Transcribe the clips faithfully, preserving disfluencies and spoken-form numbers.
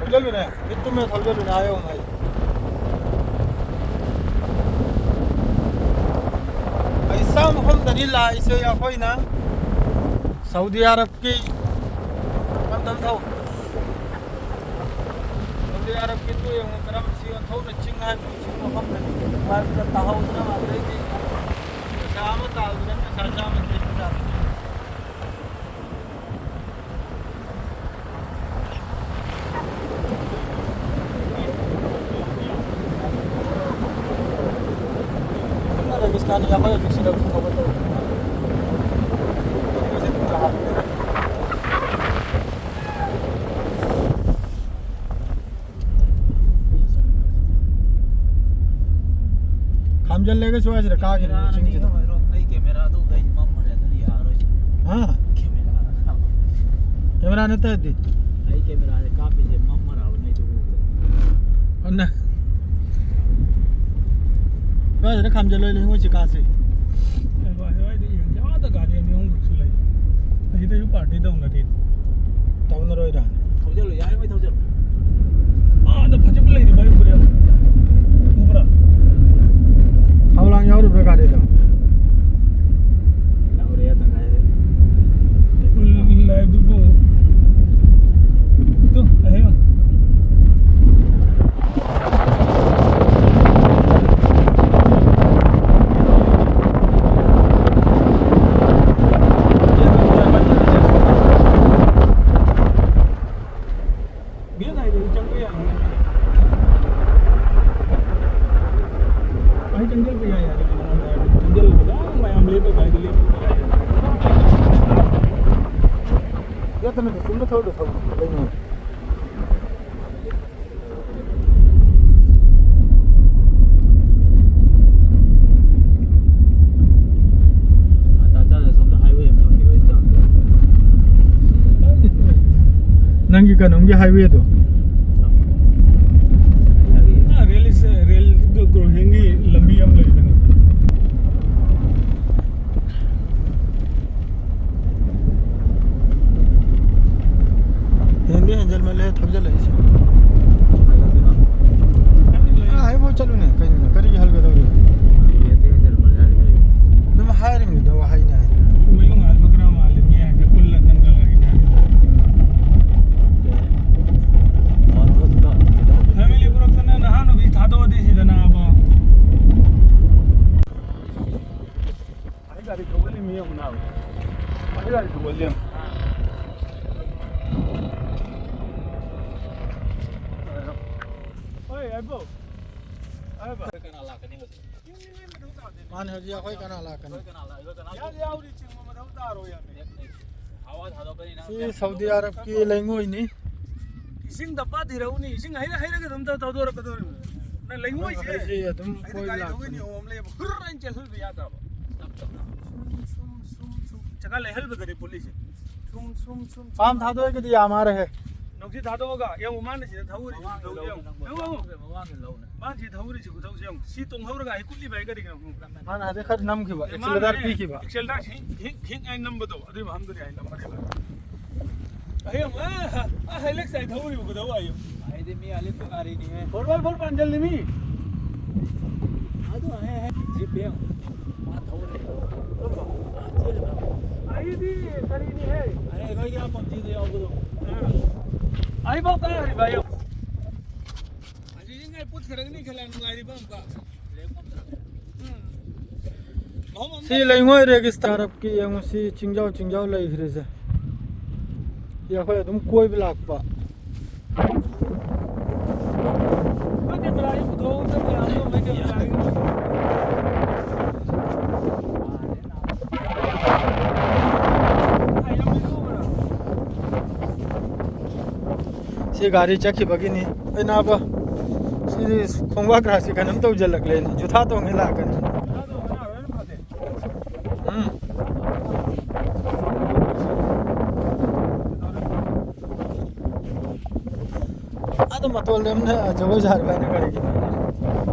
ꯊꯧꯖꯜꯂꯨꯅꯦ, ꯃꯤꯠ ꯇꯨꯝꯃꯦ ꯊꯧꯖꯜꯂꯨꯅꯦ, ꯍꯥꯏꯌꯣ ꯑꯩ꯫ ꯑꯩ ꯆꯥꯝꯃ ꯃꯐꯝꯗꯅꯤ ꯂꯥꯛꯏꯁꯦ ꯑꯩꯈꯣꯏꯅ꯫ ꯁꯥꯎꯗꯤ ꯑꯔꯕꯀꯤ ꯂꯝꯗꯝ ꯊꯧ꯫ ꯁꯥꯎꯗꯤ ꯑꯔꯕꯀꯤꯗꯨ ꯌꯦꯡꯉꯨ, ꯀꯔꯝ ꯁꯤ ꯑꯣꯟꯊꯣꯛꯅ ꯆꯤꯡ ꯍꯥꯏꯕ ꯆꯤꯡ ꯃꯐꯝꯗꯅꯤ꯫ ꯅꯨꯡꯉꯥꯏꯕꯗ ꯇꯥꯍꯧꯗꯅ ꯑꯗꯩꯗꯤ ꯄꯩꯁꯥ ꯑꯃ ꯇꯥꯜꯂꯨꯗꯅ ꯄꯩꯁꯥ ꯆꯥꯝꯃ ꯇꯦꯛꯄ ꯇꯥꯔꯦ꯫ ꯔꯦꯒꯤꯁꯇꯥꯟ ꯌꯥꯝꯃꯜꯂꯁꯨ ꯁꯤꯗ ꯊꯧꯕ ꯇꯧꯔꯦ꯫ ꯈꯥꯝꯖꯜꯂꯒ ꯁ꯭ꯋꯥꯏꯁꯤꯗ ꯀꯥꯈꯤꯕꯅꯦ ꯀꯦꯃꯦꯔꯥꯅ ꯆꯤꯡꯁꯤꯗ꯫ ꯅꯤꯡꯉꯝꯃꯔꯣꯏ, ꯅꯣꯏ ꯀꯦꯃꯦꯔꯥꯗꯨ ꯑꯩ ꯃꯝꯃꯔꯦ, ꯑꯗꯨꯅ ꯌꯥꯔꯣꯏ꯫ ꯍꯥ? ꯀꯦꯃꯦꯔꯥ꯫ ꯀꯦꯃꯦꯔꯥ ꯅꯠꯇ꯭ꯔꯗꯤ? ꯑꯩ ꯀꯦꯃꯦꯔꯥꯁꯦ ꯀꯥꯞꯄꯤꯁꯦ ꯃꯝꯃꯔꯕꯅꯦ ꯑꯩꯗꯨ ꯎꯕꯗ꯫ ꯑꯟꯅ꯫ ꯀꯥꯏꯗꯅ ꯈꯥꯝꯖꯜꯂꯣꯏ ꯂꯩꯉꯣꯏ ꯆꯤꯀꯥꯁꯦ꯫ ꯑꯦ, ꯚꯥꯏ, ꯍꯣꯏꯗꯤ ꯌꯦꯡꯒꯦ꯫ ꯑꯥꯗ ꯒꯥꯔꯤ ꯑꯅꯤ ꯑꯍꯨꯝꯈꯛꯁꯨ ꯂꯩ꯫ ꯑꯁꯤꯗꯁꯨ ꯄꯥꯔꯇꯤ ꯇꯧꯅꯔꯤ꯫ ꯇꯧꯅꯔꯣꯏꯗ꯫ ꯊꯧꯖꯜꯂꯨ, ꯌꯥꯔꯤꯉꯩ ꯊꯧꯖꯜꯂꯨ꯫ ꯑꯥꯗ ꯐꯖꯕ ꯂꯩꯔꯤ ꯚꯥꯏ, ꯎꯕ꯭ꯔꯥ? ꯎꯕ꯭ꯔꯥ? ꯊꯧꯂꯥꯡ ꯌꯥꯎꯔꯤꯕ꯭ꯔꯥ ꯒꯥꯔꯤꯗꯣ? ꯌꯥꯎꯔꯦ, ꯇꯪꯈꯥꯏꯗꯤ꯫ ꯐꯨꯜ ꯂꯥꯏꯐꯇꯨꯕꯨ꯫ ꯇꯨ, ꯑꯍꯦ꯫ ꯒꯦꯠ ꯍꯥꯏꯗꯨꯗꯤ ꯆꯪꯕ ꯌꯥꯔꯣꯏ꯫ ꯑꯩ ꯆꯪꯁꯤꯜꯂꯛꯄ ꯌꯥꯏ ꯍꯥꯏꯔꯗꯤ ꯅꯉꯣꯟꯗ ꯍꯥꯏꯔꯗꯤ ꯆꯪꯁꯤꯜꯂꯛꯄꯗ ꯃꯌꯥꯝ ꯂꯦꯞꯄ ꯀꯥꯏꯗ ꯂꯦꯞꯄ ꯌꯥꯏ꯫ ꯒꯦꯠꯇ ꯅꯠꯇꯦ, ꯆꯨꯝꯅ ꯊꯧꯔꯗꯤ ꯊꯧ ꯀꯩꯅꯣ꯫ ꯅꯪꯒꯤ ꯀꯩꯅꯣꯝꯒꯤ ꯍꯥꯏꯋꯦꯗꯣ꯫ ꯑꯥ, ꯔꯦꯜ ꯏꯁ-, ꯔꯦꯜ ꯀ꯭ꯔꯣꯁꯤꯡꯒꯤ ꯂꯝꯕꯤ ꯑꯃ ꯂꯩꯕꯅꯦ꯫ ꯍꯦꯟ ꯍꯦꯟꯖꯜꯃꯜꯂꯦ ꯊꯧꯖꯜꯂꯛꯏꯁꯦ꯫ ꯑꯥ, ꯍꯥꯏꯕ ꯆꯠꯂꯨꯅꯦ, ꯀꯩꯅꯣꯅꯦ, ꯀꯔꯤꯒꯤ ꯍꯜꯒꯗꯧꯔꯤꯅꯣ? ꯑꯗꯨꯝ ꯍꯥꯏꯔꯤꯃꯤꯗ ꯋꯥꯍꯩꯅꯦ ꯍꯥꯏꯅ꯫ ꯃꯌꯨꯡ ꯍꯥꯟꯕ ꯈꯔ ꯃꯥꯜꯂꯦ, ꯃꯤ ꯍꯥꯏꯅ ꯀꯨꯜꯂ ꯅꯪ ꯈꯜꯂꯒ ꯍꯥꯏꯅ꯫ ꯐꯦꯃꯤꯂꯤ ꯄꯨꯔꯛꯇꯅ ꯅꯍꯥ ꯅꯨꯄꯤ ꯊꯥꯗꯣꯛꯑꯗꯤ ꯁꯤꯗ ꯅꯥꯕ꯫ ꯑꯩ ꯒꯥꯔꯤ ꯊꯧꯒꯠꯂꯤꯃꯤ ꯌꯦꯡꯉꯨ ꯅꯥꯕ꯫ ꯑꯩ ꯒꯥꯔꯤ ꯊꯧꯒꯠꯂꯤ ꯌꯦꯡꯉꯨ꯫ ꯍꯣꯏ, ꯌꯥꯏꯐꯧ꯫ ꯌꯥꯏꯐꯧ꯫ ꯃꯥꯅꯦ, ꯍꯧꯖꯤꯛ ꯑꯩꯈꯣꯏ ꯀꯅꯥ ꯂꯥꯛꯀꯅꯤ? ꯌꯥ-, ꯌꯥꯎꯔꯤ ꯆꯤꯡꯕ ꯃꯊꯧ ꯇꯥꯔꯣꯏ ꯍꯥꯏꯃꯤ꯫ ꯁꯤ ꯁꯥꯎꯗꯤ ꯑꯔꯕꯀꯤ ꯂꯩꯉꯣꯏꯅꯤ꯫ ꯏꯁꯤꯡ ꯗꯞꯄꯥ ꯊꯤꯔꯛꯎꯅꯤ, ꯏꯁꯤꯡ ꯍꯩꯔ ꯍꯩꯔꯒ ꯑꯗꯨꯝ ꯇꯧ-, ꯇꯧꯗꯣꯔꯛꯀꯗꯧꯔꯤꯕꯅꯤ꯫ ꯅꯪ ꯂꯩꯉꯣꯏꯁꯦ ꯑꯩꯈꯣꯏꯁꯦ ꯑꯗꯨꯝ ꯑꯩꯅ ꯀꯣꯏꯕ ꯒꯥꯔꯤ ꯊꯧꯕꯩ ꯂꯥꯛꯄꯅꯤ꯫ ꯅꯤꯌꯣꯝ ꯑꯃ ꯂꯩꯌꯦꯕ, ꯍꯨꯔ ꯍꯥꯏꯅ ꯆꯦꯜꯍꯟꯕ ꯌꯥꯗꯕ꯫ ꯇꯞ ꯇꯞꯅ꯫ ꯁꯨꯝ, ꯁꯨꯝ, ꯁꯨꯝ, ꯁꯨꯝ꯫ ꯆꯀꯥ ꯂꯩꯍꯜꯂꯒꯗꯤ ꯄꯨꯂꯤꯁꯁꯦ꯫ ꯁꯨꯝ, ꯁꯨꯝ, ꯁꯨꯝ, ꯁꯨꯝ꯫ ꯄꯥꯝ ꯊꯥꯗꯣꯛꯑꯒꯗꯤ ꯌꯥꯝ ꯃꯥꯔꯦꯍꯦ꯫ ꯅꯨꯡꯁꯤꯠ ꯊꯥꯗꯣꯛꯑꯒ ꯌꯦꯡꯉꯨ, ꯃꯥꯅ ꯁꯤꯗ ꯊꯧꯔꯤꯁꯦ ꯈꯨꯊꯧꯁꯦ ꯌꯦꯡꯉꯨ꯫ ꯌꯦꯡꯉꯨ, ꯌꯦꯡꯉꯨ꯫ ꯃꯃꯥꯡꯒꯤ ꯂꯧꯅ꯫ ꯃꯥꯅ ꯁꯤ ꯊꯧꯔꯤꯁꯦ ꯈꯨꯊꯧꯁꯦ ꯌꯦꯡꯉꯨ꯫ ꯁꯤ ꯇꯣꯡꯍꯧꯔꯒ ꯑꯩ ꯀꯨꯠꯂꯤꯕ ꯑꯩ ꯀꯔꯤꯒꯤꯅꯣ ꯈꯪꯕ꯭ꯔꯥ? ꯃꯥꯅ ꯍꯥꯏꯗꯤ ꯈꯔ ꯅꯝꯈꯤꯕ, ꯑꯦ, ꯃꯥꯅꯅꯦ, ꯑꯦꯛꯁꯤꯂꯦꯇꯔ ꯄꯤꯈꯤꯕ꯫ ꯑꯦꯛꯁꯤꯂꯦꯇꯔ ꯍꯤꯡ, ꯍꯤꯡ, ꯍꯤꯡ ꯍꯥꯏꯅ ꯅꯝꯕꯗꯣ, ꯑꯗꯨꯏ ꯃꯐꯝꯗꯨꯅꯤ ꯑꯩ ꯅꯝꯕꯅꯦꯕ꯫ ꯑꯩ ꯑꯃꯨꯛ, ꯑꯥ, ꯑꯥ, ꯍꯥꯏꯂꯦꯛꯁ ꯑꯩ ꯊꯧꯔꯤꯕ ꯈꯨꯊꯧ ꯑꯩ꯫ ꯑꯩꯗꯤ ꯃꯤ ꯑꯂꯤꯄ ꯒꯥꯔꯤꯅꯤꯍꯦ꯫ Four by four ꯄꯥꯟꯁꯤꯜꯂꯤꯃꯤ꯫ ꯑꯗꯨ ꯍꯦ, ꯍꯦ, ꯖꯤꯞ ꯌꯦꯡꯉꯨ꯫ ꯃꯥ ꯊꯧꯔꯦ꯫ ꯑꯥ, ꯆꯦꯜꯂꯤꯕ꯫ ꯑꯩꯗꯤ ꯀꯔꯤꯅꯤꯍꯦ? ꯑꯔꯦ, ꯅꯣꯏꯒꯤ ꯑꯥ ꯄꯞꯖꯤꯗ ꯌꯥꯎꯕꯗꯣ꯫ ꯑꯥ꯫ ꯑꯩꯐꯥꯎ ꯀꯥꯔꯤꯕ ꯌꯦꯡꯉꯨ꯫ ꯑꯁꯤꯁꯤꯡꯉꯩ ꯄꯨꯠꯈ꯭ꯔꯒꯅꯤ ꯈꯜꯂ ꯅꯨꯡꯉꯥꯏꯔꯤꯕ ꯑꯃꯨꯛꯀ꯫ ꯎꯝ꯫ ꯁꯤ ꯂꯩꯉꯣꯏ ꯔꯦꯒꯤꯁꯇꯥꯟ ꯑꯔꯕꯀꯤ ꯌꯦꯡꯉꯨ, ꯁꯤ ꯆꯤꯡꯖꯥꯎ ꯆꯤꯡꯖꯥꯎ ꯂꯩꯈ꯭ꯔꯤꯁꯦ꯫ ꯁꯤ ꯑꯩꯈꯣꯏ ꯑꯗꯨꯝ ꯀꯣꯏꯕ ꯂꯥꯛꯄ꯫ ꯁꯤ ꯒꯥꯔꯤ ꯆꯠꯈꯤꯕꯒꯤꯅꯤ꯫ ꯑꯩ ꯅꯥꯕ, ꯁꯤꯗꯤ ꯈꯣꯡꯕꯥꯛ ꯈꯔꯁꯤ ꯀꯩꯅꯣꯝ ꯇꯧꯁꯤꯜꯂꯛꯂꯦꯅꯦ꯫ ꯖꯨꯊꯥ ꯇꯣꯡꯉꯦ ꯂꯥꯛꯀꯅꯤ꯫ ꯎꯝ꯫ ꯑꯗꯨ ꯃꯇꯣꯜ ꯂꯦꯝꯅ ꯖꯒꯣꯏ ꯁꯥꯔꯤꯕ ꯍꯥꯏꯅ ꯀꯔꯤꯒꯤꯅꯣ?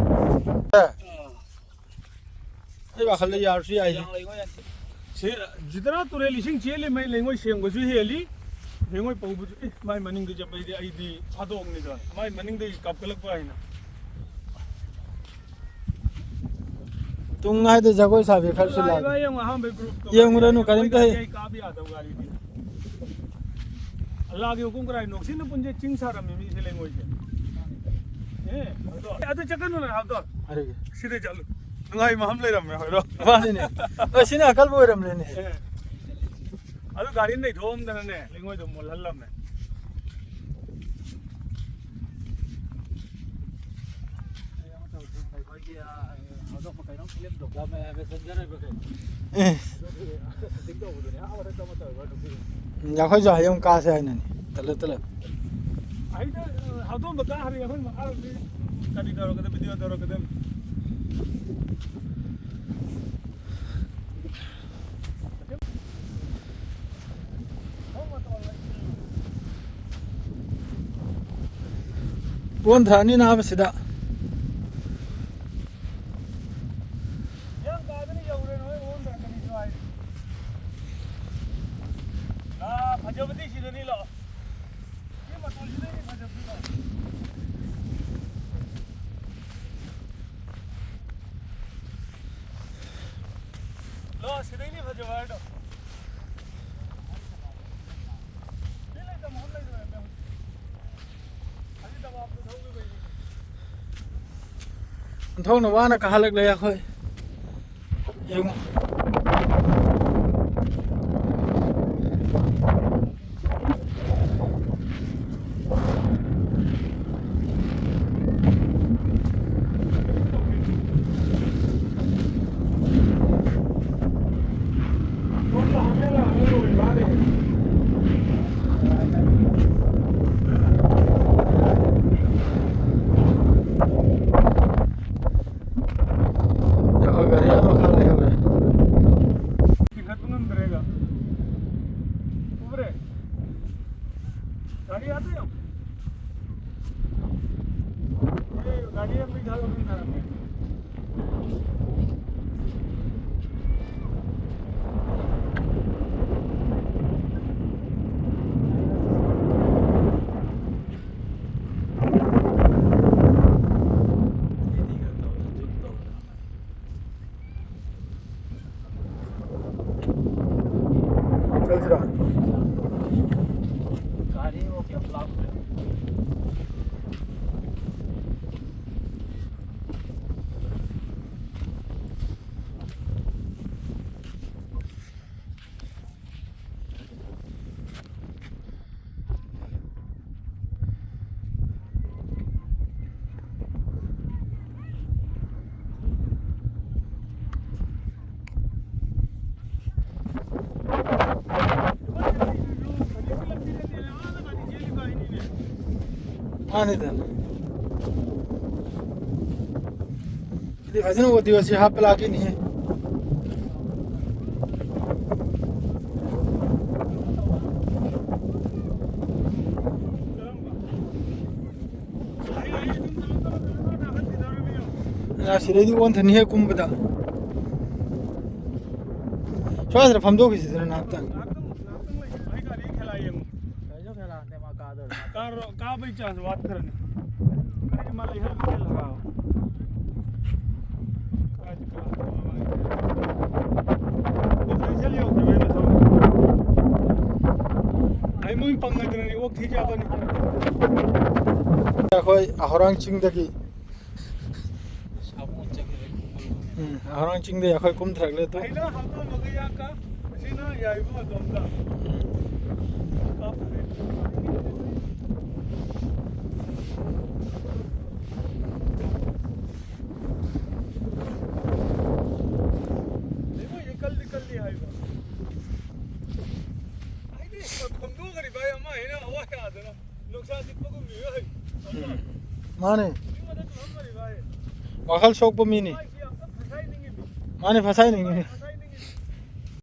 ꯑꯦ꯫ ꯑꯩ ꯋꯥꯈꯜꯗ ꯌꯥꯔꯁꯨ ꯌꯥꯏ꯫ ꯁꯤ ꯖꯤꯗꯅꯥ ꯇꯨꯔꯦꯜ ꯏꯁꯤꯡ ꯆꯦꯜꯂꯤꯉꯩ ꯂꯩꯉꯣꯏ ꯁꯦꯡꯕꯁꯨ ꯍꯦꯜꯂꯤ꯫ ꯍꯌꯦꯡꯋꯥꯏ ꯄꯧꯕꯁꯨ, ꯑꯦ, ꯃꯥꯏ ꯃꯅꯤꯡꯗ ꯆꯠꯄꯩꯗꯤ ꯑꯩꯗꯤ ꯐꯥꯗꯣꯛꯑꯝꯅꯤꯗ, ꯃꯥꯏ ꯃꯅꯤꯡꯗꯒꯤ ꯀꯥꯞꯈꯠꯂꯛꯄ ꯍꯥꯏꯅ꯫ ꯇꯨꯡ ꯍꯥꯏꯗ ꯖꯒꯣꯏ ꯁꯥꯕꯤ ꯈꯔꯁꯨ ꯂꯥꯛꯑꯦ꯫ ꯌꯦꯡꯉꯨꯔꯅꯨ, ꯀꯔꯤꯝꯇ ꯍꯦꯛ꯫ ꯑꯩ ꯀꯥꯕ ꯌꯥꯗꯕ ꯒꯥꯔꯤꯗꯤ꯫ ꯑꯜꯂꯥꯒꯤ ꯍꯨꯀꯨꯝ ꯀꯔꯥꯏ ꯅꯣꯛꯁꯤꯟꯅ ꯄꯨꯟꯁꯦ ꯆꯤꯡ ꯁꯥꯔꯝꯃꯤ ꯃꯤꯁꯦ ꯂꯩꯉꯣꯏꯁꯦ꯫ ꯑꯦ, ꯑꯗꯣ, ꯑꯗꯨ ꯆꯠꯀꯅꯨꯅꯦ, ꯍꯥꯞꯇꯣ꯫ ꯍꯥꯏꯔꯒꯦ꯫ ꯁꯤꯗ ꯆꯠꯂꯨ꯫ ꯅꯨꯡꯉꯥꯏꯕ ꯑꯃ ꯂꯩꯔꯝꯃꯦ, ꯍꯣꯏꯔꯣ? ꯃꯥꯅꯤꯅꯦ꯫ ꯑꯦ, ꯁꯤꯅ ꯑꯀꯜꯕ ꯑꯣꯏꯔꯝꯂꯦꯅꯦ꯫ ꯑꯦ꯫ ꯑꯗꯨ ꯒꯥꯔꯤ ꯅꯩꯊꯣꯛꯑꯝꯗꯅꯅꯦ, ꯂꯩꯉꯣꯏꯗꯣ ꯃꯣꯠꯍꯜꯂꯝꯃꯦ꯫ ꯑꯩꯈꯣꯏꯒꯤ, ꯑ, ꯍꯧꯗꯣꯛꯄ ꯀꯩꯅꯣꯝ ꯐꯤꯂꯝꯗꯣ꯫ ꯂꯝ, ꯑ, ꯃꯦꯁꯦꯟꯖꯔ ꯍꯥꯏꯕ꯭ꯔꯥ ꯀꯩꯅꯣ? ꯑꯦ꯫ ꯑꯗꯨꯒꯤ ꯁꯨꯇꯤꯡ ꯇꯧꯕꯗꯨꯅꯦ, ꯑꯥ ꯃꯊꯛꯇ ꯑꯃ ꯇꯧꯔꯤꯕ ꯅꯨꯄꯤ꯫ ꯎꯝ, ꯑꯩꯈꯣꯏꯁꯨ ꯍꯌꯦꯡ ꯀꯥꯁꯦ ꯍꯥꯏꯅꯅꯤ꯫ ꯇꯜꯂꯦ, ꯇꯜꯂꯦ꯫ ꯑꯩꯗ, ꯑ, ꯍꯧꯗꯣꯛꯄ ꯀꯥ ꯍꯥꯏꯔꯤ, ꯑꯩꯈꯣꯏ ꯃꯈꯥꯔꯣꯝꯗꯤ ꯀꯔꯤ ꯇꯧꯔꯛꯀꯗꯕ, ꯚꯤꯗꯤꯑꯣ ꯇꯧꯔꯛꯀꯗꯕ꯫ ꯑꯣꯟꯊꯔꯛꯑꯅꯤ ꯅꯥꯕ ꯁꯤꯗ꯫ ꯍꯤꯌꯥꯡ ꯇꯥꯗꯅ ꯌꯧꯔꯦ ꯅꯣꯏ ꯑꯣꯟꯊꯔꯛꯀꯅꯤ ꯁ꯭ꯋꯥꯏ꯫ ꯑꯥ, ꯐꯖꯕꯗꯤ ꯁꯤꯗꯅꯤ ꯂꯥꯛꯑꯣ꯫ ꯁꯤ ꯃꯇꯣꯟꯁꯤꯗꯩꯅꯤ ꯐꯖꯕꯗꯤ ꯂꯥꯛꯑꯣ꯫ ꯂꯥꯛꯑꯣ, ꯁꯤꯗꯩꯅꯤ ꯐꯖꯕ ꯍꯥꯏꯗꯣ꯫ ꯁꯤ ꯂꯩꯇꯕ ꯃꯐꯝ ꯂꯩꯇ꯭ꯔꯦ꯫ ꯑꯣꯟꯊꯣꯛꯅ ꯋꯥꯅ ꯀꯥꯍꯜꯂꯛꯂꯦ ꯑꯩꯈꯣꯏ꯫ ꯌꯦꯡꯉꯨ꯫ ꯑꯩꯈꯣꯏ ꯒꯥꯔꯤ ꯑꯃꯈꯛ ꯂꯩꯍꯧꯔꯦ꯫ ꯆꯤꯡꯈꯠꯄ ꯉꯝꯗ꯭ꯔꯦꯒ꯫ ꯎꯕ꯭ꯔꯦ? ꯒꯥꯔꯤ ꯑꯗꯨ ꯌꯥꯝ, ꯑꯦ, ꯒꯥꯔꯤ ꯑꯃ ꯊꯥꯒꯠꯃꯤꯟꯅꯔꯝꯃꯦ꯫ ꯃꯥꯅꯤꯗꯅ꯫ ꯁꯤꯗꯤ ꯐꯖꯅ ꯑꯣꯗꯤꯑꯣꯁꯤ ꯍꯥꯞꯄ ꯂꯥꯛꯈꯤꯅꯤꯍꯦ꯫ ꯑ, ꯁꯤꯗꯩꯗꯤ ꯑꯣꯟꯊꯅꯤꯍꯦ ꯀꯨꯝꯕꯗ꯫ ꯁ꯭ꯋꯥꯏꯗ ꯐꯝꯗꯣꯛꯈꯤꯁꯤꯗꯅ ꯉꯥꯏꯍꯥꯛꯇꯪ꯫ ꯀꯥꯔꯣ, ꯀꯥꯕꯩ ꯆꯥꯟꯁ ꯋꯥꯠꯈ꯭ꯔꯅꯤ꯫ ꯀꯔꯤ ꯃꯥ ꯂꯩꯍꯧꯒꯦ ꯂꯥꯛꯑꯣ꯫ ꯀꯥꯏꯗ ꯀꯥ-, ꯉꯁꯥꯏ ꯁꯦꯜ ꯌꯧꯗ꯭ꯔꯤꯕꯩ ꯃꯊꯧ꯫ ꯑꯩ ꯃꯣꯏ ꯄꯪꯉꯗꯅꯅꯦ ꯑꯣꯛ ꯊꯤ ꯆꯥꯕꯅꯤ꯫ ꯑꯩꯈꯣꯏ ꯑꯍꯣꯔꯥꯡ ꯆꯤꯡꯗꯒꯤ ꯎꯝ, ꯍꯧꯔꯥꯡ ꯆꯤꯡꯗ ꯑꯩꯈꯣꯏ ꯀꯨꯝꯊꯔꯛꯂꯦ ꯑꯗꯨ꯫ ꯑꯩꯅ ꯍꯥꯞꯄꯝꯃꯒ ꯌꯥꯀ-, ꯑꯁꯤꯅ ꯌꯥꯏꯕ ꯑꯗꯣꯝꯗ꯫ ꯎꯝ꯫ ꯀꯥꯞꯈ꯭ꯔꯦ꯫ ꯂꯩꯉꯣꯏꯁꯦ ꯀꯜꯂꯤ ꯀꯜꯂꯤ ꯍꯥꯏꯕ꯫ ꯑꯩꯗꯤ ꯈꯣꯡꯗꯣꯛꯈ꯭ꯔꯤꯕ ꯑꯩ ꯑꯃ ꯍꯦꯟꯅ ꯑꯋꯥ ꯌꯥꯗꯅ꯫ ꯎꯝ꯫ ꯃꯥꯅꯦ꯫ ꯋꯥꯈꯜ ꯁꯣꯛꯄ ꯃꯤꯅꯤ꯫ ꯃꯥꯅꯦ, ꯐꯁꯥꯏꯅꯤꯡꯉꯤꯅꯤ꯫